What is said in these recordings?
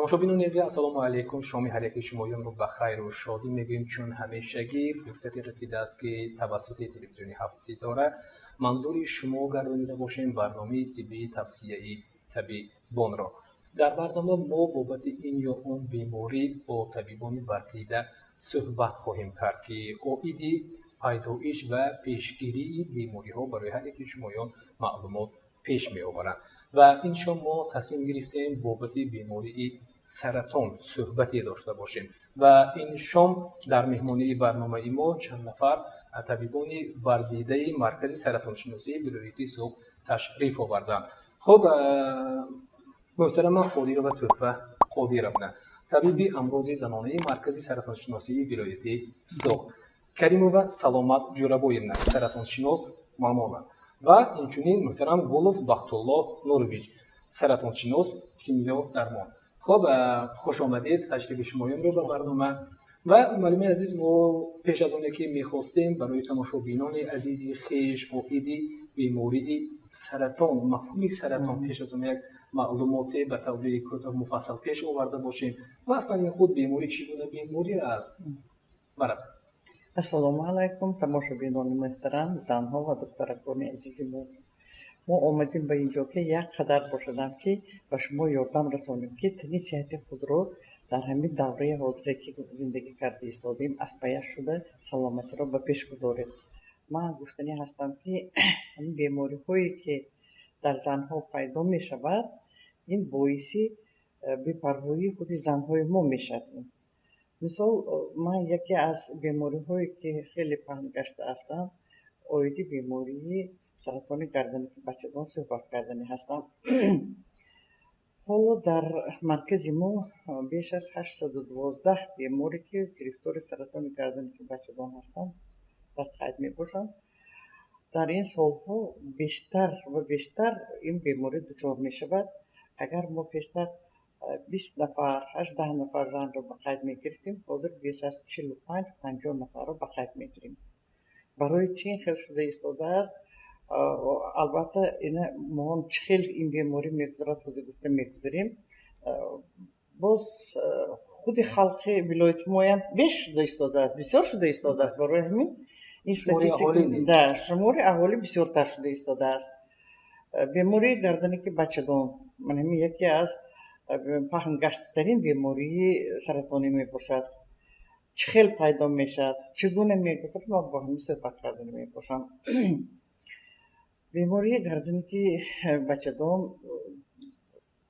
Тамошобинони азиз, ассалому алайкум. Шоми ҳар яки шумоёнро ба хайру шодӣ мегӯем. Чун ҳамешагӣ фурсате расидааст, ки тавассути телевизиони «Ҳафт ситора» манзури шумо гардонида бошем барномаи тиббии «Тавсияи табибонро». Дар барнома мо бобати ин ё он беморӣ бо табибони варзида суҳбат хоҳем кард, ки оиди пайдоиш ва пешгирии бемориҳо барои ҳар яки шумоён маълумот пеш меоваранд. Ва ин шом мо тасмим гирифтем бобати бемории саратон суҳбате дошта бошем. Ва ин шом дар меҳмонии барномаи мо чанд нафар табибони варзидаи Маркази саратоншиносии вилояти Суғд ташриф оварданд. Хуб, муҳтарама Қодирова Тӯҳфа Қодировна, табиби амрози занонаи Маркази саратоншиносии вилояти Суғд, Каримова Саломат Ҷӯрабоевна, саратоншинос маммолог, ва инчунин муҳтарам Гулов Бахтулло Нурович, саратоншинос кимиёдармон. Хуб, хуш омадед, ташрифи шумоёнро ба барнома. Ва муаллимаи азиз, мо пеш аз оне ки мехостем барои тамошобинони азизи хеш оиди бемории саратон, мафҳуми саратон пеш аз он як маълумоте ба таври кӯтоҳ муфассал пеш оварда бошем ва аслан ин худ беморӣ чӣ гуна беморӣ аст, бараб. Ассалому алайкум, тамошобинони муҳтарам, занҳо ва духтаракони азизи мо. Мо омадем ба ин ҷо, ки як қадар бошадам, ки ба шумо ёрдам расонем, ки тани сиҳати худро дар ҳамин давраи ҳозире, ки зиндагӣ карда истодем, аз паяш шуда, саломатиро ба пеш гузорем. Ман гуфтанӣ ҳастам, ки ҳамин бемориҳое, ки дар занҳо пайдо мешавад, ин боиси бепарвоии худи занҳои мо мешавад. Мисол, ман яке аз бемориҳое, ки хеле паҳн гашта ҳастанд, оиди бемории саратони гардани бачадон суҳбат карданӣ ҳастам. Ҳоло дар маркази мо беш аз 812 беморе, ки гирифтори саратони гардани бачадон ҳастанд, дар қайд мебошанд. Дар ин солҳо бештар ва бештар ин беморӣ дучор мешавад. Агар мо пештар 20 нафар, 18 нафар занро ба қайд мегирифтем, ҳозир беш аз 45, 50 нафарро ба қайд мегирем. Барои чӣ ин хел шуда истодааст? Албатта, ина мо чӣ хел ин беморӣ мегузарад, ҳозир гуфта мегузарем. Боз худи халқи вилояти моям беш шуда истодааст, бисёр шуда истодааст. Барои ҳамин ин да шумори аҳолӣ бисёртар шуда истодааст. Бемории гардани ки бачадон, ман ҳамин яке аз паҳнгаштатарин бемории саратонӣ мебошад. Чӣ хел пайдо мешавад, чӣ гуна мегузарад, мо бо ҳамин суҳбат карданӣ мебошам. Бемории гардани ки бачадон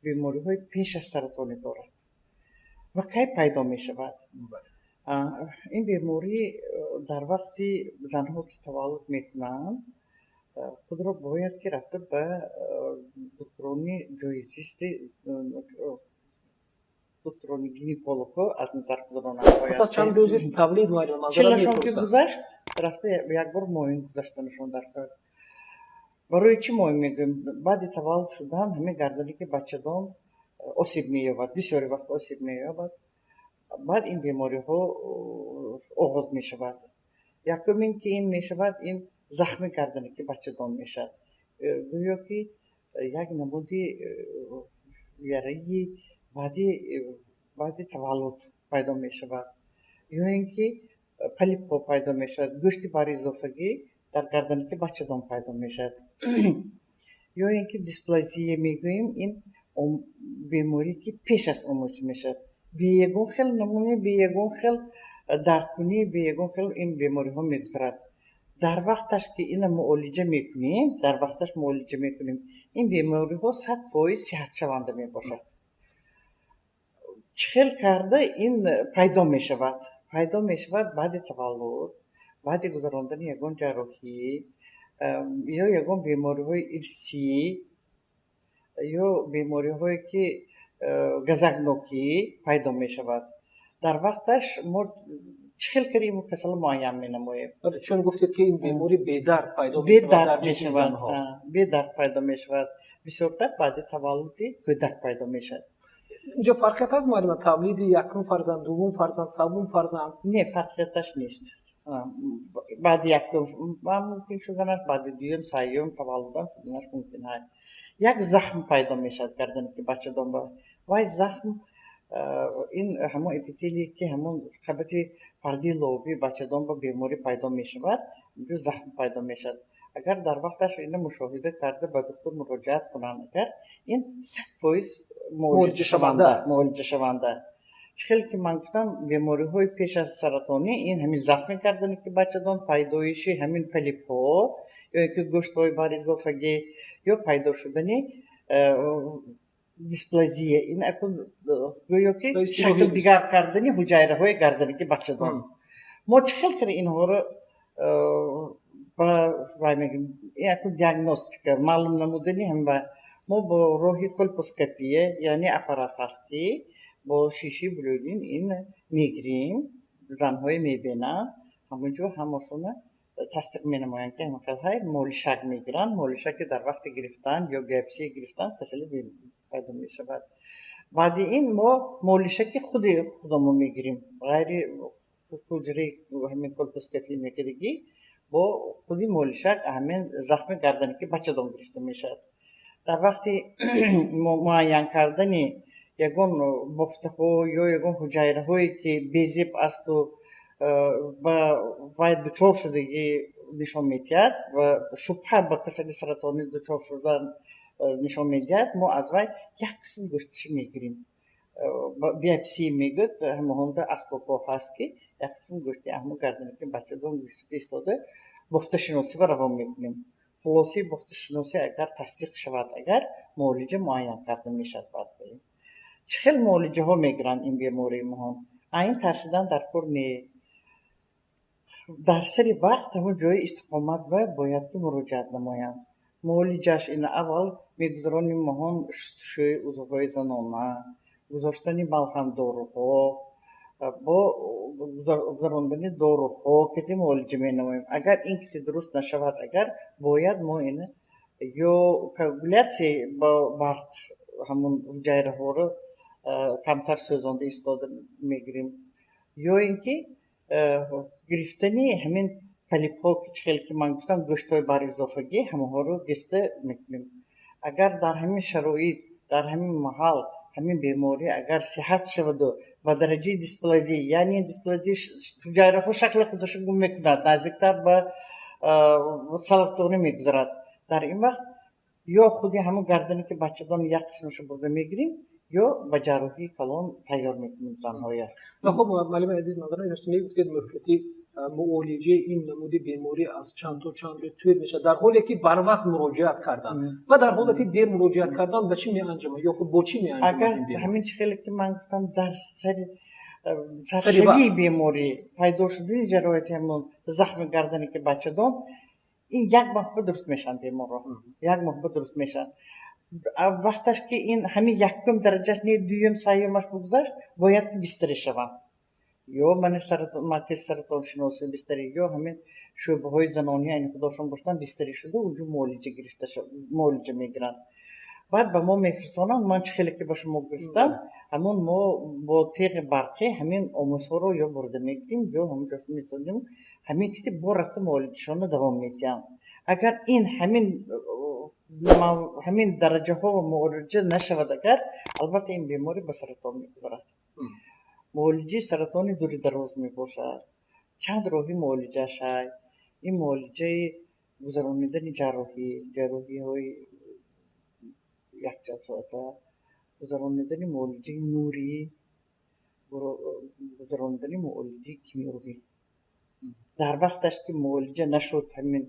бемориҳои пеш аз саратонӣ дорад ва кай пайдо мешавад? Ин беморӣ дар вақти занҳо, ки таваллуд мекунанд, худро бояд ки рафта ба духтурони ҷои зисти, духтурони гинекологҳо аз назар гузаронанд. Пас аз чанд рӯзи тавлид, муаллима? 40-ашон ки гузашт, рафта як бор муоин гузаштанашон дар кор. Барои чӣ муоин мегӯем? Баъди таваллуд шудан ҳамин гардане ки бачадон осеб меёбад, бисёре вақт осеб меёбад. Баъд ин бемориҳо оғоз мешавад. Якум ин ки ин мешавад, ин захми гардане ки бачадон мешавад, гӯё ки як намуди яраи баъди таваллуд пайдо мешавад, ё ин ки полипҳо пайдо мешавад, гӯшти баризофагӣ дар гардане ки бачадон пайдо мешавад, ё ин ки дисплазия мегӯем. Ин беморие, ки пеш аз омӯзӣ мешавад, бе ягон хел намуна, бе ягон хел дардкунӣ, бе ягон хел ин бемориҳо мегузарад. Дар вақташ ки ина муолиҷа мекунем, дар вақташ муолиҷа мекунем, ин бемориҳо 100% сиҳатшаванда мебошад. Чӣ хел карда ин пайдо мешавад? Пайдо мешавад баъди таваллуд, баъди гузарондани ягон ҷарроҳӣ ё ягон бемориҳои ирсӣ, ё бемориҳое ки газакнокӣ пайдо мешавад. Дар вақташ мо чӣ хел карда ин касалро муайян менамоем? Чун гуфтед, ки ин беморӣ бедард пайдо Бедард мешавад, бедард пайдо мешавад. Бисёртар баъди таваллуди кӯдак пайдо мешавад. Инҷо фарқият ҳаст, муаллима, тавлиди якум фарзанд, дуввум фарзанд, саввум фарзанд? Не, фарқияташ нест. Баъди якум мумкин шуданаш, баъди дуюм, сеюм таваллудам шуданаш мумкин. Ҳай, як захм пайдо мешавад гардане ки бачадон, вай захм. Ин ҳамон эпителие, ки ҳамон қабати пардаи лобии бачадон ба беморӣ пайдо мешавад, инҷо захм пайдо мешавад. Агар дар вақташ ина мушоҳида карда, ба духтур муроҷиат кунанд, агар ин 100% муолиҷашаванда. Чӣ хеле ки ман гуфтам, бемориҳои пеш аз саратонӣ ин ҳамин захми гардане ки бачадон, пайдоиши ҳамин полипҳо ё ин ки гӯштҳои баризофагӣ ё пайдо шудани дисплазия, ин акун гӯё ки шакл дигар кардани ҳуҷайраҳои гарданики бачадон. Мо чӣ хел кара инҳоро ба вай мегӯем? Ин акун диагностика, маълум намудани ҳам ба мо бо роҳи кольпоскопия, яъне аппарат ҳаст, ки бо шиши булюрин ин мегирем, занҳое мебинанд, ҳамонҷо ҳамашона тасдиқ менамоянд, ки ҳамин хел ҳай молишак мегиранд. Молишаки дар вақти гирифтан ё биопсия гирифтан касалӣ пайдо мешавад. Баъди ин мо молишаки худи худамон мегирем, ғайри ҳуҷраи ҳамин кольпоскопия мекардагӣ, бо худи молишак ҳамин захми гардане ки бачадон гирифта мешавад. Дар вақти муайян кардани ягон бофтаҳо ё ягон ҳуҷайраҳое, ки безеб асту ба вай дучор шудагӣ нишон медиҳад ва шубҳа ба касали саратонӣ дучор шудан нишон медиҳад, мо аз вай як қисми гӯшташо мегирем, биопсия мегӯяд. Ҳамаҳонда асбобҳо ҳаст, ки як қисми гӯшти ҳамон гардане ки бачадон гирифта истода, бофташиносӣ ба равон мекунем. Хулосаи бофташиносӣ агар тасдиқ шавад, агар муолиҷа муайян карда мешавад. Баъд чӣ хел муолиҷаҳо мегиранд ин бемории моҳон? Ин тарсидан дар кор не. Дар сари вақт ҳамон ҷои истиқомат бояд ки муроҷиат намоянд. Муолиҷааш ин: аввал мегузаронем моҳон шустушӯи узвҳои занона, гузоштани малҳамдоруҳо, бо гузарондани доруҳо кати муолиҷа менамоем. Агар ин кити дуруст нашавад, агар бояд мо ин ё коагуляция, бо барқ ҳамон ҳуҷайраҳоро камтар сӯзонда истода мегирем, ё ин ки гирифтани ҳамин полипҳо, ки чӣ хеле ки ман гуфтам, гӯштҳои баризофагӣ, ҳамонҳоро гирифта мекунем. Агар дар ҳамин шароит, дар ҳамин маҳал ҳамин беморӣ агар сиҳат шаваду ба дараҷаи дисплазия, яъне дисплазия ҳуҷайраҳо шакли худашро гум мекунад, наздиктар ба саратонӣ мегузарад, дар ин вақт ё худи ҳамон гардане ки бачадон як қисмашро бурда мегирем, ё ба ҷарроҳии калон тайёр мекунем занҳоя. Хуб, муаллими азиз, мегуфтед, муҳлати муолиҷаи ин намуди беморӣ аз чанд то чанд рӯз тӯл мешавад, дар ҳоле ки барвақт муроҷиат кардан, ва дар ҳолати дер муроҷиат кардан ба чӣ меанҷамад ё худ бо чӣ меанҷамад? Агар ҳамин чӣ хеле ки ман гуфтам, дар сари саршавии беморӣ, пайдо шудани ҷароҳати ҳамон захми гардане ки бачадон, ин як моҳ ба дуруст мешаванд беморро, як моҳ ба дуруст мешаванд. Вақташ ки ин ҳамин якум дараҷаш не, дуюм, сеюмаш бигузашт, бояд ки бистарӣ шаванд, ё мани маркази саратоншиносӣ бистарӣ, ё ҳамин шӯъбаҳои занонӣ айни худошон бошанд, бистарӣ шуда, унҷо муолиҷа гирифта, муолиҷа мегиранд. Баъд ба мо мефирсонанд. Ман чӣ хеле ки ба шумо гуфтам, ҳамон мо бо теғи барқӣ ҳамин омӯзҳоро ё бурда мегирем, ё ҳамонҷо месозем. Ҳамин кити бо рафта муолиҷашонро давом медиҳам. Агар ин ҳамин дараҷаҳо муолиҷа нашавад, агар албатта ин беморӣ ба саратон мегузарад. Муолиҷаи саратони дури дароз мебошад. Чанд роҳи муолиҷааш ҳай. Ин муолиҷаи гузаронидани ҷарроҳӣ, ҷарроҳиҳои якчанд соата, гузаронидани муолиҷаи нурӣ, гузаронидани муолиҷаи кимиёвӣ. Дар вақташ ки муолиҷа нашуд, ҳамин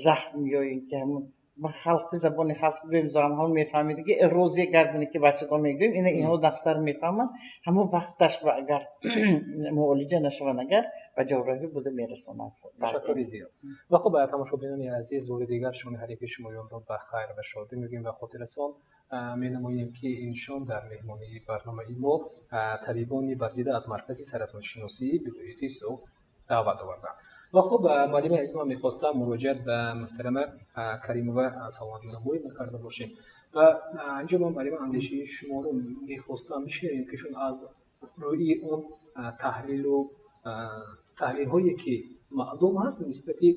захм ё ин ки ҳамон ба халқи забони халқи гӯем, занҳо мефаҳмед, ки эрозия гардане ки бачадон мегӯем, ина инҳо дастар мефаҳманд. Ҳамон вақташ агар муолиҷа нашаванд, агар ба ҷарроҳӣ буда мерасонад. Ташаккури зиёд. Ва хуб, тамошобинони азиз, бори дигар шоми ҳар яки шумоёнро ба хайр ва шодӣ мегӯем ва хотиррасон менамоем, ки ин шом дар меҳмонии барномаи мо табибони варзида аз маркази саратоншиносии вилояти Суғд даъват оварданд. Ва хуб, муаллими азиз, ман мехостам муроҷиат ба муҳтарама Каримова Саломатҷонобоева карда бошем. Ва инҷо ман, муаллима, андешаи шуморо мехостам бишнавем, ки чун аз рӯи он таҳлилу таҳлилҳое ки маълум ҳаст нисбати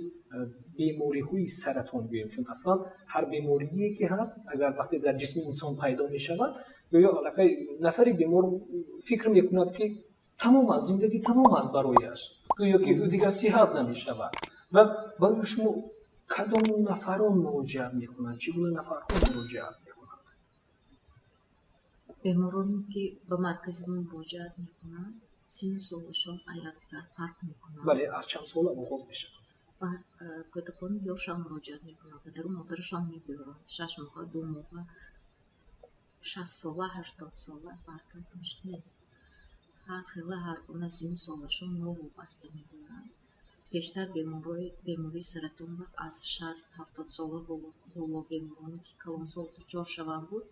бемориҳои саратон гӯем, чун аслан ҳар беморие ки ҳаст, агар вақте дар ҷисми инсон пайдо мешавад, Гӯё аллакай нафари бемор фикр мекунад, ки тамом аст, зиндагӣ тамом аст барояш, гӯё ки ӯ дигар сиҳат намешавад. Ва барои шумо кадом нафарон муроҷиат мекунанд, чӣ гуна нафарҳо муроҷиат мекунанд? Бемороне, ки ба маркази мо муроҷиат мекунанд, синну солашон аз якдигар фарқ мекунанд. Бале, аз чанд сола оғоз мешавад? Ба кӯдакони ёшам муроҷиат мекунанд, падару модарашон мебиёранд, 6 моҳа, 2 моҳа, 60 сола, 80 сола, фарқияташ нест. Ҳар хела, ҳар гуна синну солашон новобаста мебиёранд. Бештар бемории саратонро аз 60-70 сола боло бемороне, ки калонсол дучор шаванд, буд.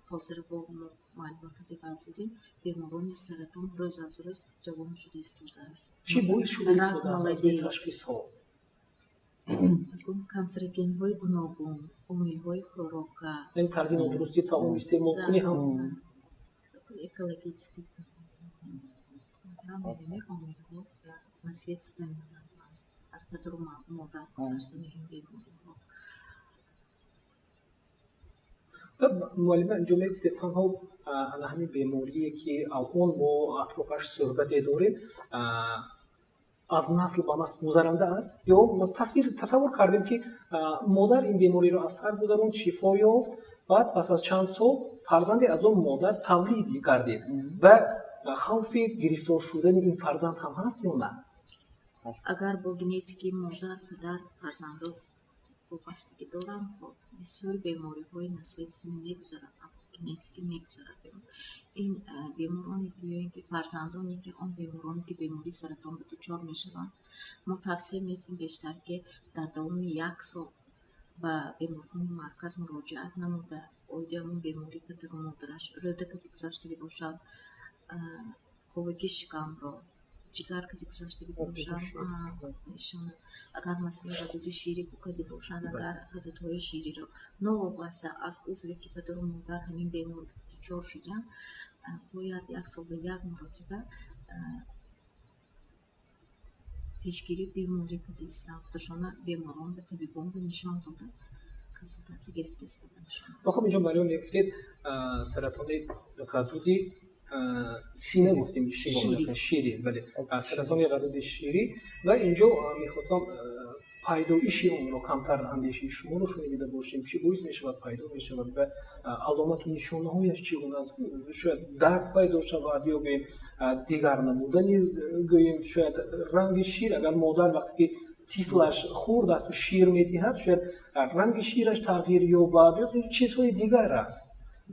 Ҳозир бо мо маълумоти гап задем, беморони саратон рӯз аз рӯз ҷавон шуда истодааст. Чӣ боис шуда истодааст аз рӯи ташхисҳо? Канцерогенҳои гуногун, омилҳои хӯрока. Яъне тарзи нодурусти таом истеъмолкунӣ ҳам? Экологический, ҳамаи омилҳо наследственный аст, аз падару модар гузаштани ин бемориҳо. Муаллима, инҷо мегуфтед, танҳо ана ҳамин беморие, ки алҳол мо атрофаш суҳбате дорем, аз насл ба насл гузаранда аст ё тасвир тасаввур кардем, ки модар ин бемориро аз сар гузаронд, шифо ёфт, баъд пас аз чанд сол фарзанде аз он модар тавлид гардид ва хавфи гирифтор шудани ин фарзанд ҳам ҳаст ё на? Агар бо генетикаи модар, падар фарзандо вобастагӣ доранд, бисёри бемориҳои наследственный мегузаранд, генетикӣ мегузарад. Ин бемороне ки ё ин ки фарзандоне ки он бемороне, ки бемории саратон ба дучор мешаванд, мо тавсия медиҳем бештар, ки дар давоми як сол ба беморхонаи марказ муроҷиат намуда, оиди ҳамон бемории падару модараш, рӯда касе гузаштагӣ бошад, коваки шикамро, ҷигар касе гузаштагӣ бошад, нишона, агар масалан ғадуди ширӣ каде бошанд, агар ғадудҳои шириро, новобаста аз узве, ки падару модар ҳамин беморӣ дучор шуданд, бояд як сол ба як маротиба пешгирии беморӣ карда истанд, худашона беморон ба табибон ба нишон дода, консултатсия гирифта истоданашон. Хуб, инҷо, Марьям, мегуфтед, саратони ғадуди сина гуфтем, ширӣ, бале, саратони ғадуди ширӣ. Ва инҷо мехостам пайдоиши онро камтар андешаи шуморо шунида бошем. Чӣ боис мешавад, пайдо мешавад ва аломату нишонаҳояш чӣ гуна аст? Шояд дард пайдо шавад ё гӯем дигар намудани, гӯем, шояд ранги шир, агар модар вақте ки тифлаш хурд асту шир медиҳад, шояд ранги шираш тағйир ёбад ё чизҳои дигар аст.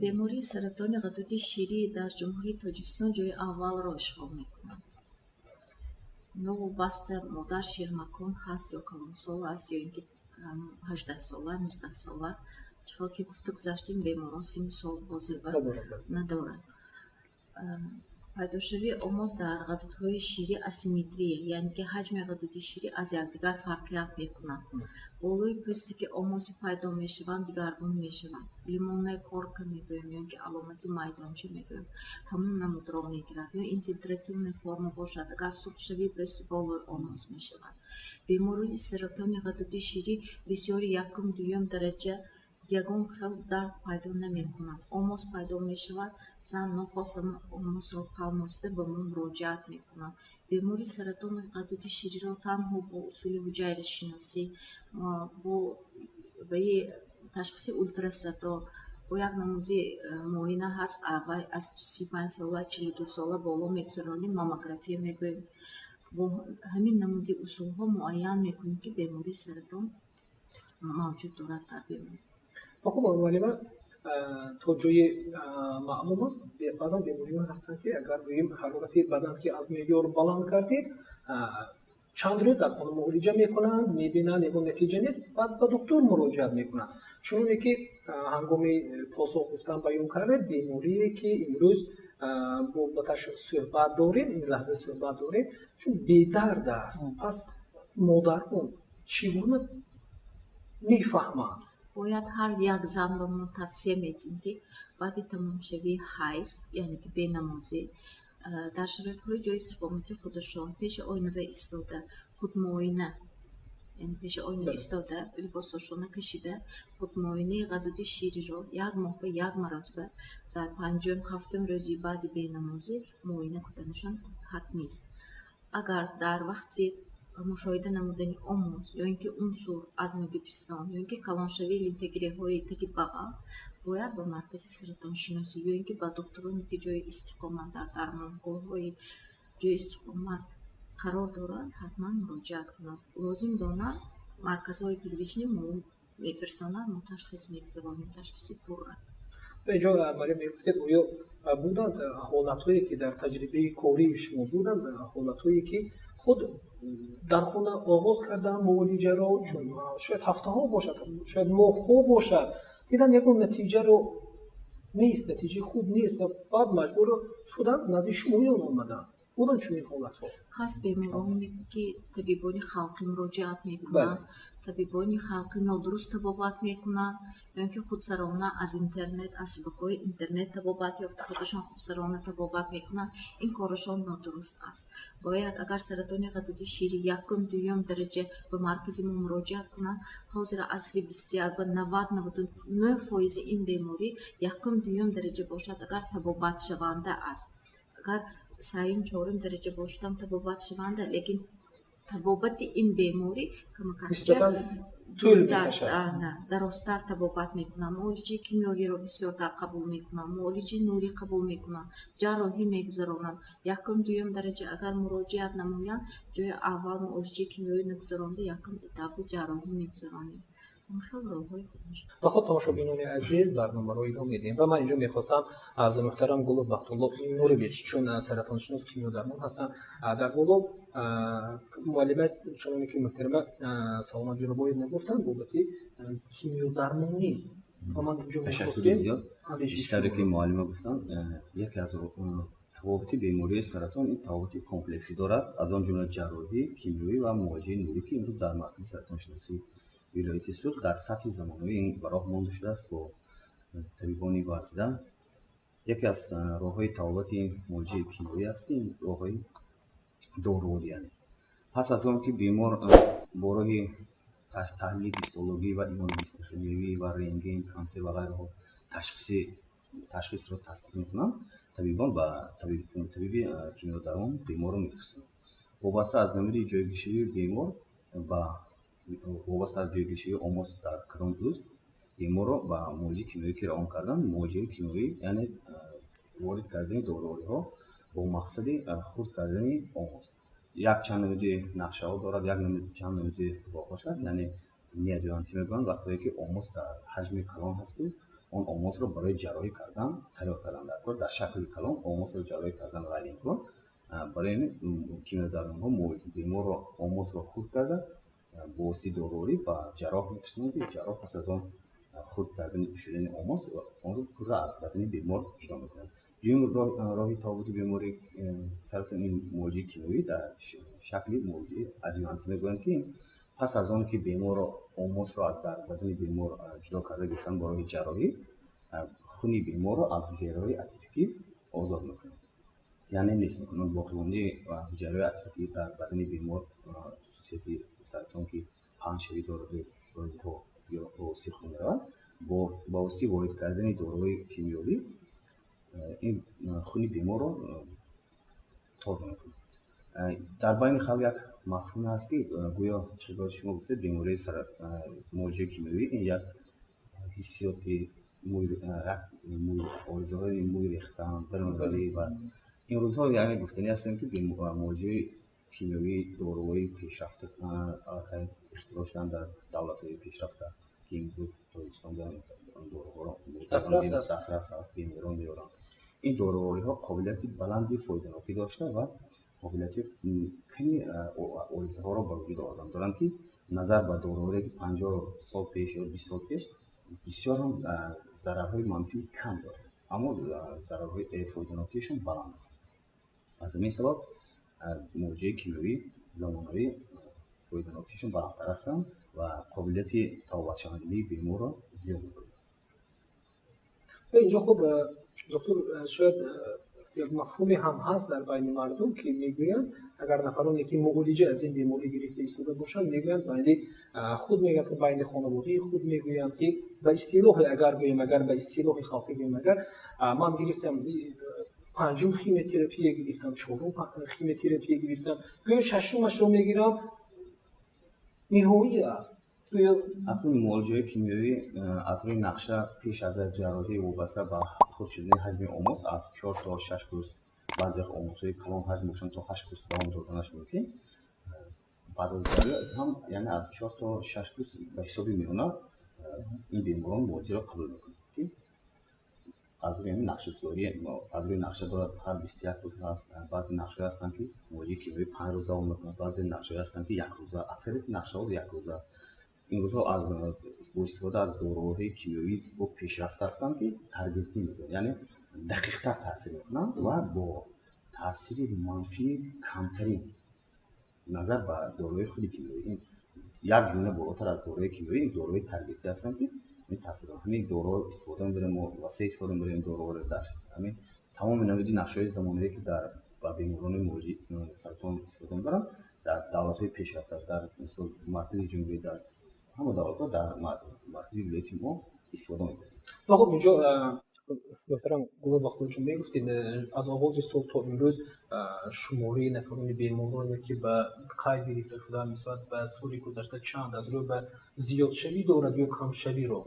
Бемории саратони ғадуди ширӣ дар Ҷумҳурии Тоҷикистон ҷои аввалро ишғол мекунад. Новобаста модар ширмакон ҳаст ё калонсол аст, ё ин ки 18-сола, 19-сола, чӣ хел ки гуфта гузаштем, беморон синну сол бозиба надорад. Пайдошавии омоз дар ғадудҳои ширӣ асимметрия, яъне ки ҳаҷми ғадуди ширӣ аз якдигар фарқият мекунад. Болои пӯсте, ки омози пайдо мешаванд, дигаргун мешаванд. Лимонная корка мегӯем ё ки аломати майдонча мегӯем, ҳамон намудро мегирад. Ё инфильтративная форма бошад, агар сурхшавии пӯсти болои омоз мешавад. Бемории саратони ғадуди ширӣ бисёри якум, дуюм дараҷа ягон хел дард пайдо намекунад. Омоз пайдо мешавад, зан нохоста омозро палмосида ба мо муроҷиат мекунад. Бемории саратони ғадуди шириро танҳо бо усули ҳуҷайрашиносӣ, бо ваи ташхиси ултрасадо, бо як намуди муоина ҳаст, вай аз 35 сола, 42 сола боло мегузаронем, маммография мегӯем, бо ҳамин намуди усулҳо муайян мекунем, ки бемории саратон мавҷуд дорад дар бемор. Хуб, муаллима, то ҷое маълум аст, баъзан бемориҳо ҳастанд, ки агар гӯем ҳарорати бадан ки аз меъёр баланд кардед, чанд рӯз дар хона муолиҷа мекунанд, мебинанд, ягон натиҷа нест, баъд ба духтур муроҷиат мекунанд. Чуноне ки ҳангоми посух гуфтан баён кардед, беморие, ки имрӯз бо баташ суҳбат дорем, ин лаҳза суҳбат дорем, чун бедард аст, пас модарон чӣ гуна мефаҳманд? Бояд ҳар як зан ба мо тавсия медиҳем, ки баъди тамомшавии ҳайз, яъне ки бенамозӣ, дар шароитҳои ҷои истиқомати худашон пеши оинава истода худмуоина, Яъне пеши оина истода, либосошона кашида, худмуоинаи ғадуди шириро як моҳ ба як маротиба дар панҷум, ҳафтум рӯзи баъди бенамозӣ муоина карданашон ҳатмист. Агар дар вақти мушоҳида намудани омоз ё ин ки унсур аз нуги пистон, ё ин ки калоншавии лимфагиреҳҳои таги бағал, бояд ба маркази саратоншиносӣ ё ин ки ба духтуроне, ки ҷои истиқомат дар дармонгоҳҳои ҷои истиқомат қарор доранд, ҳатман муроҷиат кунанд. Лозим донанд, марказҳои первичный мо мефирсонанд, мо ташхис мегузаронем, ташхиси пурра. Инҷо, Марям, мегуфтед, оё буданд ҳолатҳое, ки дар таҷрибаи кории шумо буданд ҳолатҳое, ки худ дар хона оғоз карданд муолиҷаро, чун шояд ҳафтаҳо бошад, шояд моҳҳо бошад, дидан ягон натиҷаро нест, натиҷаи хуб нест ва баъд маҷбур шуданд, назди шумоён омаданд? Буданд чунин ҳолатҳо? Ҳаст бемороне, ки табибони халқӣ муроҷиат мекунанд, табибони халқӣ нодуруст табобат мекунанд ё ин ки худсарона аз интернет, аз шабакаҳои интернет табобат ёфта, худашон худсарона табобат мекунанд. Ин корашон нодуруст аст. Бояд, агар саратони ғадуди шири якум, дуюм дараҷа, ба маркази мо муроҷиат кунанд. Ҳозир асри 21 ба 90-99% ин беморӣ якум, дуюм дараҷа бошад агар, табобатшаванда аст. Агар сеюм, чорум дараҷа бошадам, табобатшаванда, лекин табобати ин беморӣ камакакча тӯл мекашад. Дарозтар табобат мекунанд, муолиҷаи кимиёвиро бисёртар қабул мекунанд, муолиҷаи нурӣ қабул мекунанд, ҷарроҳӣ мегузаронанд. Якум, дуюм дараҷа агар муроҷиат намоянд, ҷои аввал муолиҷаи кимиёвӣ нагузаронда, якум этапи ҷарроҳӣ мегузаронем. Хел роҳҳои Ва хуб, тамошобинони азиз, барномаро идома медиҳем ва ман инҷо мехостам аз муҳтарам Гулов Бахтулло Нурович, чун саратоншинос, кимиёдармон ҳастанд, дар боло муаллима, чуноне ки муҳтарама Саломат Ҷӯрабоевна гуфтанд, бобати кимиёдармонӣ ва ман инҷо Ташаккури зиёд. Чӣ ки муаллима гуфтанд, яке аз табобати бемории саратон ин табобати комплексӣ дорад, аз он ҷумла ҷарроҳӣ, кимиёвӣ ва муолиҷаи нурӣ, ки имрӯз дар маркази саратоншиносӣ вилояти Суғд дар сатҳи замонавӣ ин ба роҳ монда шудааст бо табибони варзида. Яке аз роҳҳои табобати муолиҷаи кимиёвӣ аст, ин роҳҳои доруворӣ, яъне пас аз он ки бемор бо роҳи таҳлили гистологӣ ва иммуногистохимиявӣ ва рентген, компютер ва ғайраҳо ташхисро тасдиқ мекунанд, табибон ба табиби кимиёдармон беморро мефирстанд. Вобаста аз намуди ҷойгиршавии бемор ва вобаста аз ҷойгиршавии омоз дар кадом узв, беморро ба муолиҷаи кимиёвӣ ки равон кардан, муолиҷаи кимиёвӣ, яъне ворид кардани дорувориҳо бо мақсади хурд кардани омоз, якчанд намуди нақшаҳо дорад, як чанд намуди роҳҳош аст. Яъне неоадъювантӣ мегӯянд, вақтое ки омоз дар ҳаҷми калон ҳасту он омозро барои ҷарроҳӣ кардан тайёр кардан дар кор, дар шакли калон омозро ҷарроҳӣ кардан ғайриимкон. Барои ҳамин кимиёдармонҳо беморро омозро хурд карда, бо воситаи доруворӣ ба ҷарроҳ мефирстонанд, ки ҷарроҳ пас аз он хурд кардани шудани омоз онро пурра аз бадани бемор ҷудо мекунад. Дуюм роҳи табобати бемории саратон ин муолиҷаи кимиёвӣ дар шакли муолиҷаи адъювантӣ мегӯянд, ки пас аз он ки беморро омозро дар бадани бемор ҷудо карда гирифтан бо роҳи ҷарроҳӣ, хуни беморро аз ҳуҷайраҳои атипикӣ озод мекунад, яъне нест мекунанд боқимондаи ҳуҷайраҳои атипикӣ дар бадани бемор. Хусусияти саратон ки паҳншавӣ дорад ё ба воситаи хун меравад, ба воситаи ворид кардани доруҳои кимиёвӣ ин хуни беморро тоза мекунад. Дар байни халқ як мафҳум ҳаст, ки гӯё, чӣ шумо гуфтед, бемории муолиҷаи кимиёвӣ ин як ҳиссиёти оризаҳои мӯй рехтан, дарунравӣ. Ва имрӯзҳо, яъне, гуфтанӣ ҳастем, ки муолиҷаи кимиёвии доруҳои пешрафта аллакай ихтироъ шуданд дар давлатҳои пешрафта, ки имрӯз Тоҷикистон доруҳоро дастрас аст, беморон меоранд. Ин дорувориҳо қобилияти баланди фоиданокӣ дошта ва қобилияти ками оризаҳоро ба вуҷуд овардан доранд, ки назар ба доруворие, ки 50 сол пеш ё 20 сол пеш, бисёр ҳам зарарҳои манфии кам дорад, аммо зарарҳои фоиданокиашон баланд аст. Аз ҳамин сабаб муолиҷаи кимиёвии замонавӣ фоиданокиашон баландтар ҳастанд ва қобилияти табобатшавандагии беморро зиёд мекунад. Инҷо хуб, доктор, шояд Як мафҳуме ҳам ҳаст дар байни мардум, ки мегӯянд, агар нафароне, ки муолиҷа аз ин беморӣ гирифта истода бошанд, мегӯянд, байни худ мегӯянд, байни хонаводаи худ мегӯянд, ки ба истилоҳе агар гӯем, агар ба истилоҳи халқӣ гӯем, агар ман гирифтам, панҷум химиотерапия гирифтам, чорум химиотерапия гирифтам, гӯё шашумашро мегирам, ниҳоӣ аст. Акнун муолиҷаҳои кимиёвӣ аз рӯи нақша пеш аз ҷарроҳӣ вобаста ба хурд шудани ҳаҷми омос аз 4 то 6 курс, баъзе омосҳои калон ҳаҷм бошанд, то 8 курс давом доданаш мумкин. Баъд аз ҷарроҳӣ ҳам, яъне аз 4 то 6 курс ба ҳисоби миёна ин беморон муолиҷаро қабул мекунанд, ки аз рӯи ҳамин нақшагузорӣ, аз рӯи нақша дорад, ҳар 21 рӯз ҳаст. Баъзе нақшаҳое ҳастанд, ки муолиҷаи кимиёвӣ 5 рӯз давом мекунад, баъзе нақшаҳое ҳастанд, ки якрӯза, аксарияти нақшаҳо якрӯза аст. Имрӯзҳо аз бо истифода аз доруҳои кимиёвии бо пешрафта ҳастанд, ки таргетӣ мегӯянд, яъне дақиқтар таъсир мекунанд ва бо таъсири манфии камтарин назар ба доруҳои худи кимиёвӣ. Ин як зина болотар аз доруҳои кимиёвӣ ин доруҳои таргетӣ ҳастанд, ки таъсир доранд. Ҳамин доруҳо истифода мебарем, мо васеъ истифода мебарем доруҳоро дар ҳамин тамоми намуди нақшаҳои замонавие, ки дар ба беморони саратон истифода мебаранд дар давлатҳои пешрафта, дар мисол маркази ҷумҳурӣ, дар ҳама давлатҳо, дар маркази вилояти мо истифода мебарем. Ва хуб, инҷо, муҳтарам Гулоб Бахтиёрҷон, мегуфтед, аз оғози сол то имрӯз шумораи нафарони бемороне, ки ба қайд гирифта шудаанд, нисбат ба соли гузашта чанд аз рӯ ба зиёдшавӣ дорад ё камшавиро?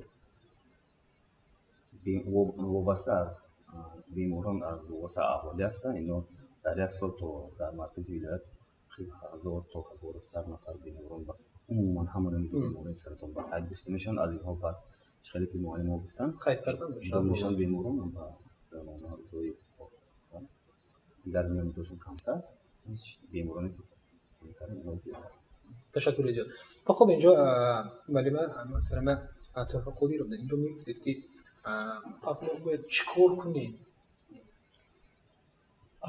Вобаста аз беморон, аз вобаста аҳолӣ ҳастанд. Ино дар як сол то дар маркази вилоят 1000 то 1100 нафар беморон, умуман ҳама намуди беморони саратон ба қайд гирифта мешаванд. Аз инҳо баъд, хеле ки муаллимо гуфтанд, қайд кардан ҷудо мешаванд беморон ба занона, узои дигар намудошон камтар, бемороне ки инҳо зиёдтар. Ташаккури зиёд. Ва хуб, инҷо, муаллима муҳтарама Туҳфа Қодировна, инҷо мегуфтед, ки пас мо бояд чӣ кор кунем?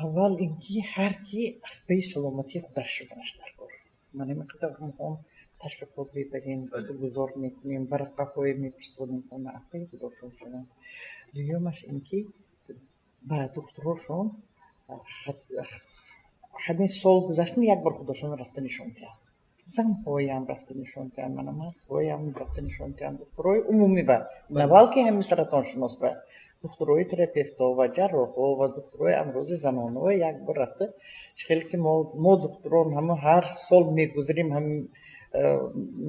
Аввал ин ки ҳар ки аз пайи саломатии худаш шуданаш дар кор. Ман ин қадар муҳом ташвиқот мебарем, гуфтугузор мекунем, варақаҳое мефиристодем, аз пайи худошон шуданд. Дуюмаш ин ки ба духтурошон ҳамин сол гузаштан як бор худошонро рафта нишон диҳанд, занҳоям рафта нишон диҳанд, мана мардҳоям рафта нишон диҳанд, духтурои умумӣ ба, на балки ҳамин саратоншинос ба, духтурои терапевтҳо ва ҷарроҳҳо ва духтурои амрози занонаҳо як бор рафта. Хеле ки мо духтурон ҳама ҳар сол мегузарем, ҳам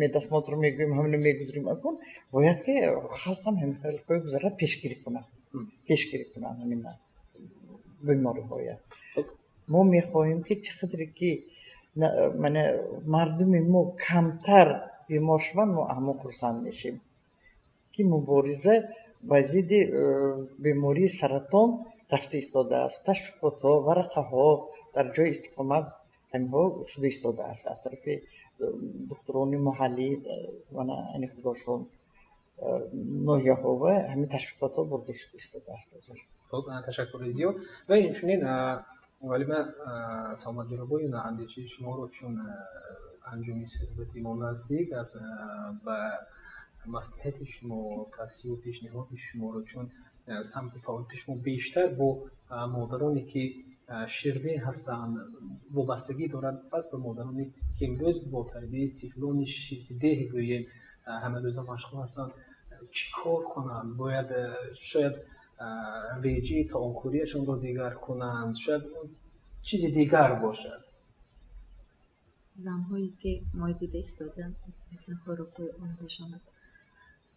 медосмотр мегӯем, ҳамино мегузарем. Акун бояд ки халқам ҳамин хелҳои гузара, пешгирӣ кунанд ҳамин бемориҳоя. Мо мехоҳем, ки чӣ қадре ки мана мардуми мо камтар бемор шаванд, мо ҳамон хурсанд мешем, ки мубориза ба зидди бемории саратон рафта истодааст, ташвиқотҳо, варақаҳо дар ҷои истиқомат ҳаминҳо шуда истодааст аз тарафи духтурони маҳаллӣ, мана ани худошон ноҳияҳо ва ҳамин ташвиқотҳо бурда шуда истодааст ҳозир. Хуб, ташаккури зиёд. Ва инчунин, муаллима Саломат Ҷаробоевна, андешаи шуморо, чун анҷоми суҳбати мо наздик аст, ба маслиҳати шумо, тавсияу пешниҳоди шуморо, чун самти фаъолияти шумо бештар бо модароне, ки ширдеҳ ҳастанд, вобастагӣ дорад, пас ба модароне, ки имрӯз бо тарбияи тифлони ширдеҳ гӯем ҳамарӯза машғул ҳастанд, чӣ кор кунанд бояд? Шояд реҷаи таомхӯрияшонро дигар кунанд, шояд чизи дигар бошад. Занҳое, ки мой дида истодаанд, хӯрокҳои омодашонад: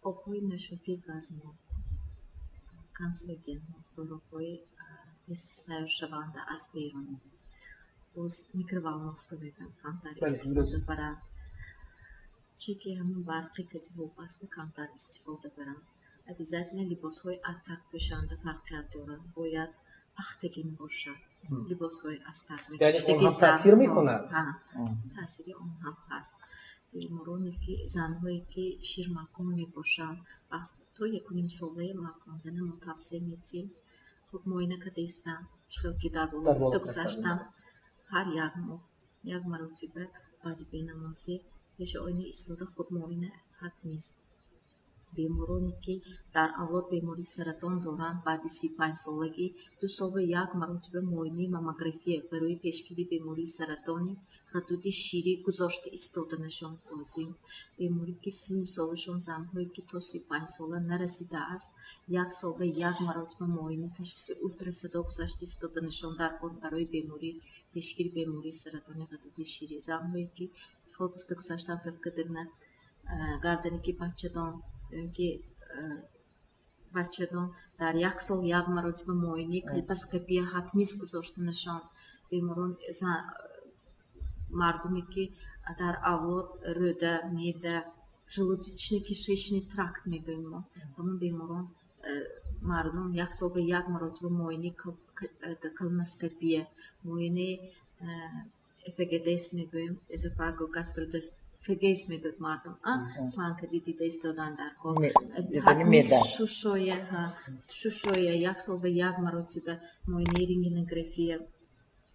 обҳои нӯшокии газнок, канцерогенҳо, хӯрокҳои тез тайёршаванда аз берун, боз микроволновка мегӯянд, камтар истифода баранд, чӣ ки ҳамон барқи кати вобаста камтар истифода баранд, обязательно либосҳои аттак пӯшанда, фарқият доранд, бояд пахтагин бошад либосҳои астак. Яъне он ҳам таъсир мекунад? Таъсири он ҳам ҳаст. Бемороне ки, занҳое ки ширмакон мебошанд, то 1,5 солаи макондана мо тавсия медиҳем худ муоина карда истанд. Чӣ хел ки дар боло гуфта гузаштам, ҳар як моҳ як маротиба баъди бенамозӣ пеши оина истода худмуоина ҳатмист. Бемороне, ки дар авлод бемории саратон доранд, баъди 35-солагӣ 2 сол ба як маротиба муоинаи маммография барои пешгирии бемории саратони ғадуди ширӣ гузошта истоданашон лозим. Беморе, ки синну солашон, занҳое, ки то 35-сола нарасидааст, як сол ба як маротиба муоинаи ташхиси ултрасадо гузашта истоданашон даркор барои пешгирии бемории саратони ғадуди ширӣ. Занҳое, ки хел гуфта гузаштам, февкадрна гардане, ки бачадон ки бачадон, дар як сол як маротиба муоинаи кольпоскопия ҳатмист гузоштанашон. Беморон, мардуме, ки дар авлод рӯда, меъда, желудочно кишечный тракт мегӯем мо, ҳамон беморон, мардум як сол ба як маротиба муоинаи колоноскопия, муоинаи ЭФГДС мегӯем, эзофаго гастро ФГС мегӯяд мардум, шланка дида истодан дар кор. Шушоя як сол ба як маротиба муоинаи рентгенография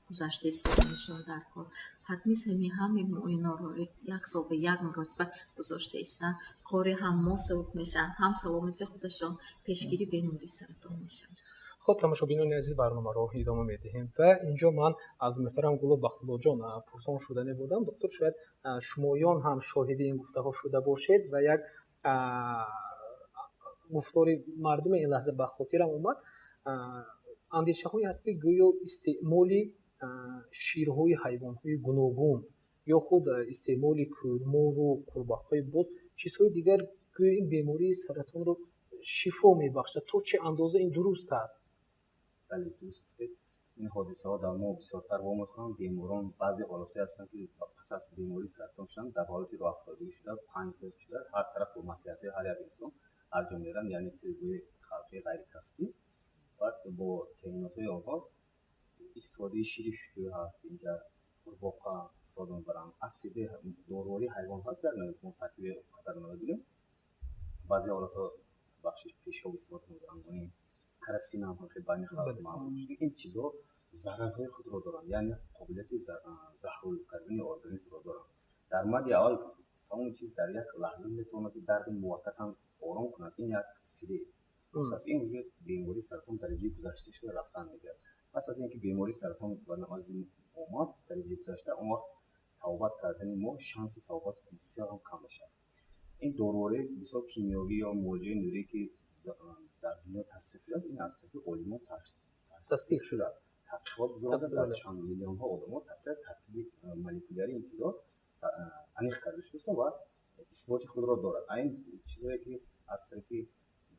гузашта истоданашон дар кор. Ҳатмист ҳамин муоинаро як сол ба як маротиба гузошта истанд. Кори ҳам мо сабук мешаванд, ҳам саломатии худашон пешгирии бемории саратон мешавад. Хуб, тамошобинони азиз, барномаро идома медиҳем ва инҷо ман аз муҳтарам Гулоб Бахтуллоҷон пурсон шуда будам. Доктор, шояд шумоён ҳам шоҳиди ин гуфтаҳо шуда бошед ва як гуфтори мардуме ин лаҳза ба хотирам омад. Андешаҳое ҳаст, ки гӯё истеъмоли ширҳои ҳайвонҳои гуногун ё худ истеъмоли кӯрмору қурбақаи боз чизҳои дигар гӯё ин бемории саратонро шифо мебахшад. То чӣ андоза ин дуруст аст? Бале, дуруст гуфтед. Ин ҳодисаҳо дар мо бисёртар вомехӯранд. Беморон баъзе ҳолатҳое ҳастанд, ки пас аз бемории саратон шудан, дар ҳолати роҳафтодагӣ шуда, панҷ шуда, ҳар тараф бо маслиҳатҳои ҳар як инсон ҳар ҷо меранд, яъне тибби халқии ғайрикасбӣ. Баъд бо таъйинотҳои онҳо истифодаи шири шутур ҳаст, инҷа қурбоқа истифода мебаранд, асиди дорувории ҳайвон ҳаст, як мо таркиби қадар намедонем. Баъзе ҳолатҳо, бахшиш, пешоб истифода мебаранд, карасин ҳам хеле байни халқ маъмул шуда. Ин чизҳо зарарҳои худро доранд, яъне қобилияти заҳролуд кардани организмро доранд. Дар мади аввал тамоми чиз дар як лаҳза метавонад, ки дарди муваққатан ором кунад. Ин як фиреб. Пас аз ин уже бемории саратон дараҷаи гузашта шуда рафтан мегирад. Пас аз ин ки бемории саратон ба назди омад, дараҷаи гузашта, он вақт табобат кардани мо, шанси табобат бисёр ҳам кам мешавад. Ин доруворӣ, мисол, кимиёвӣ ё муолиҷаи нурӣ, ки дар дунё тасдиқ шудааст, ин аз тарафи олимон тасдиқ шудааст, таҳқиқот гузаронида, дар чанд миллионҳо одамо таркиби молекулярии ин чизҳо аниқ карда шудааст ва исботи худро дорад. А ин чизҳое, ки аз тарафи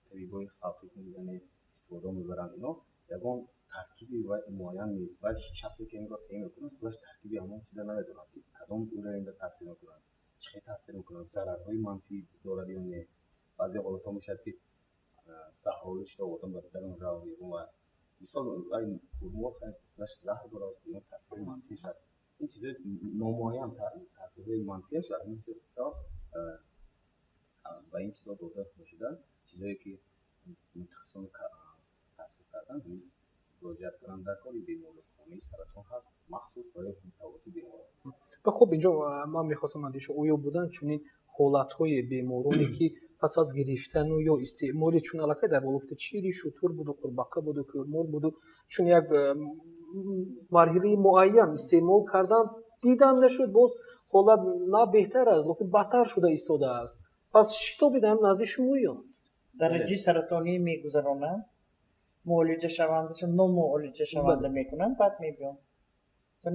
табибои халқӣ, яъне, истифода мебаранд, ино ягон таркиби муайян нест ва шахсе, ки инро таъин мекунад, худаш таркиби ҳамон чиза намедонад, ки кадом ӯро инда таъсир мекунад, чӣ хел таъсир мекунад, зарарҳои манфӣ дорад ё не. Баъзе ҳолатҳо мешавад, ки заҳролуд шуда, одам ба дарун рав ва мисол, кӯрмор худаш заҳр дорад, таъсири манфӣ шавад. Ин чизҳои номуайян, таъсирҳои манфиаш аз ин сабаб ба ин чизҳо дода нашуда. Чизҳое, ки мутахассисон тасдиқ кардан, муроҷиат кунанд дар кори беморхонаи саратон ҳаст, махсус барои табобати беморон. Ва хуб, инҷо ман мехостам андеша: оё буданд чунин ҳолатҳои бемороне, ки пас аз гирифтану ё истеъмоли, чун аллакай дар боло гуфта, шири шутур буду, қурбақа буду, кӯрмор буду, чун як марҳилаи муайян истеъмол кардан, дидан нашуд, боз ҳолат на беҳтар аст, лекин бадтар шуда истодааст, пас шитобидан назди шумоён? Дараҷаи саратонӣ мегузаронанд, муолиҷашавандаша номуолиҷашаванда мекунанд, баъд мебиён,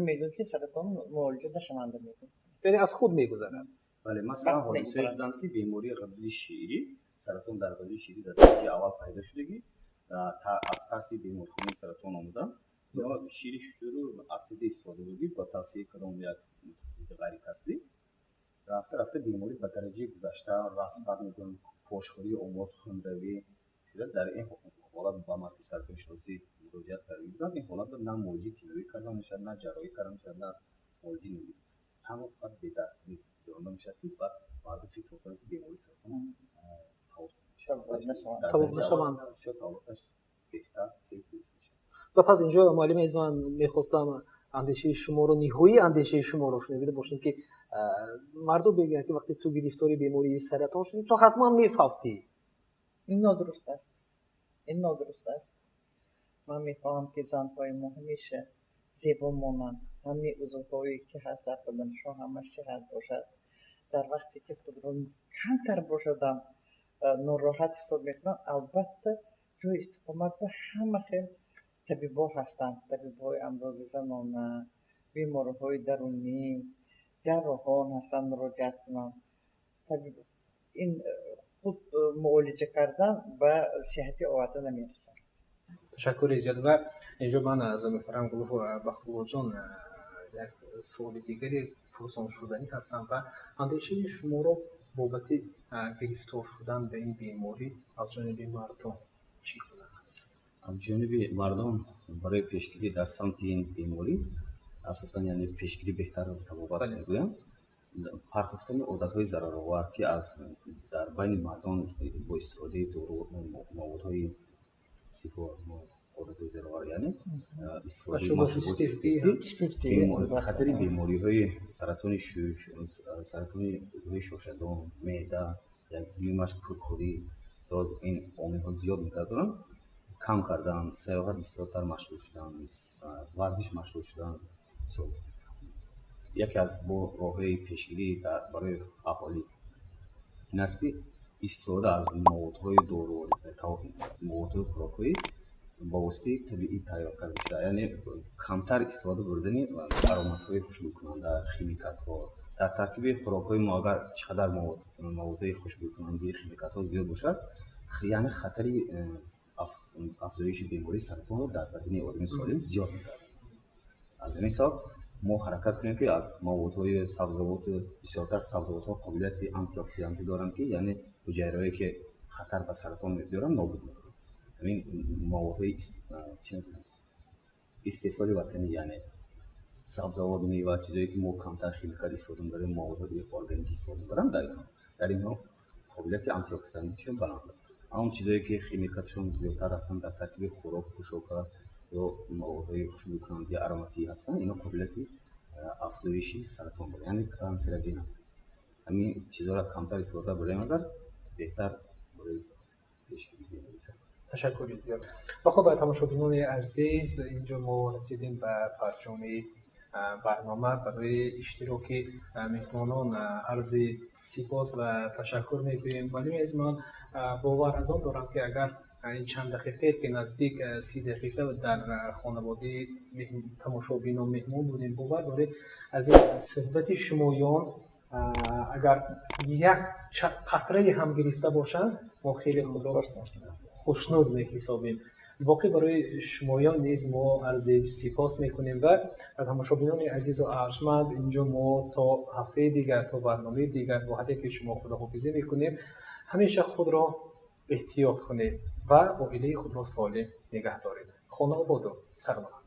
мегӯянд, ки саратон муолиҷа нашаванда мегӯянд. Яъне аз худ мегузарад. Бале, масалан, ҳодисае буданд, ки бемории ғадуди ширӣ, саратон дар ғадуди ширӣ дар дараҷаи аввал пайдо шудагӣ, аз тарси беморхонаи саратон омаданд. Шири шутуру асида истифода будӣ ба тавсияи кадом як мутахассиси ғайрикасбӣ. Рафта рафта беморӣ ба дараҷаи гузашта, распад мегӯянд, пошхӯрии омоз, хунравӣ шуда. Дар ин ҳолат ба маркази саратоншиносӣ муроҷиат карда буданд. Ин ҳолат на муолиҷаи кимиёвӣ карда мешавад, на ҷарроҳӣ карда мешавад, на муолиҷаи нурӣ. Танҳо фақат бедард гузаронда мешавад, ки баъд мардум фикр мекунанд, ки бемории саратон табобат нашаванда. Бисёр табобаташ беҳтар, тез дуруст мешавад. Ва пас инҷо, муаллими азиз, ман мехостам Андешаи шуморо, ниҳоии андешаи шуморо шунида бошем, ки мардум мегӯянд, ки вақте ту гирифтори бемории саратон шудӣ, ту ҳатман мефавтӣ. Ин нодуруст аст, ин нодуруст аст. Ман мехоҳам, ки занҳои мо ҳамеша зебо монанд, ҳамаи узвҳое ки ҳаст дар баданашон, ҳамаш сиҳат бошад. Дар вақте ки худро камтар бошадам нороҳат ҳисоб мекунам, албатта, ҷои истиқомат ба ҳама хел табибҳо ҳастанд: табибҳои амрози занона, бемориҳои дарунӣ, ҷарроҳон ҳастанд, муроҷиат кунанд. Ин худ муолиҷа кардан ба сиҳатӣ оварда намерасонад. Ташаккури зиёд. Ва инҷо ман аз муҳтарам Гулов Бахтуллоҷон як суоли дигаре пурсоншуданӣ ҳастам ва андешаи шуморо бобати гирифтор шудан ба ин беморӣ аз ҷониби мардум чӣ гуна аст? Аз ҷониби мардум барои пешгирӣ дар самти ин беморӣ, асосан, яъне пешгирӣ беҳтар аз табобат мегӯям, партофтани одатҳои зараровар, ки аз дар байни мардон бо истифодаи дору, маводҳои сигор, одатҳои зараровар, яъне истифодаи хатари бемориҳои саратони шуш, саратони узвҳои шошадон, меъда, як дуюмаш пурхӯрӣ, ин омилҳо зиёд мегардонанд, кам кардан, сайёҳат бисёртар машғул шудан, варзиш машғул шудан. Яке аз бо роҳҳои пешгирӣ барои аҳолӣ ин аст, ки истифода аз маводҳои дору, маводҳои хӯрокҳои ба воситаи табиӣ тайёр карда шуда, яъне камтар истифода бурдани ароматҳои хушбӯйкунанда, химикатҳо. Дар таркиби хӯрокҳои мо агар чӣ қадар маводҳои хушбӯйкунандаи химикатҳо зиёд бошад, яъне хатари афзоиши бемории саратонро дар бадани одами солим зиёд мегардад. Аз ҳамин сабаб мо ҳаракат кунем, ки аз маводҳои сабзавоту, бисёртар сабзавотҳо қобилияти антиоксидантӣ доранд, ки яъне ҳуҷайраҳое, ки хатар ба саратон меоранд, нобуд мекунанд. Ҳамин маводҳои истеҳсоли ватанӣ, яъне сабзавот, мева, чизое ки мо камтар химикат истифода мебарем, маводҳои органикӣ истифода мебарам, дар инҳо қобилияти антиоксидантишон баланд аст. Он чизое ки химикатшон зиёдтар ҳастанд дар таркиби хӯрок, пӯшока ё маводҳои хушбӯйкунандаи ароматӣ ҳастанд, инҳо қобилияти афзоиши саратон доранд, яъне канцерогенанд. Ҳамин чизҳоро камтар истифода бурем агар, беҳтар барои пешгирии бемории саратон. Ташаккури зиёд. Ва хуб, тамошобинони азиз, инҷо мо расидем ба фарҷоми барнома. Барои иштироки меҳмонон арзи сипос ва ташаккур мегӯем. Вале аз ман бовар аз он дорам, ки агар ин чанд дақиқае, ки наздик 30 дақиқа дар хонаводаи тамошобинон меҳмон будем, бовар доред, аз ин суҳбати шумоён агар як қатрае ҳам гирифта бошанд, мо хеле худро хушнуд меҳисобем. Воқеъ барои шумоён низ мо арзи сипос мекунем. Ва тамошобинони азизу арҷманд, инҷо мо то ҳафтаи дигар, то барномаи дигар бо ҳар яке шумо худоҳофизӣ мекунем. Ҳамеша худро эҳтиёт кунед ва оилаи худро солим нигаҳ доред. Хонаободу сарбаланд.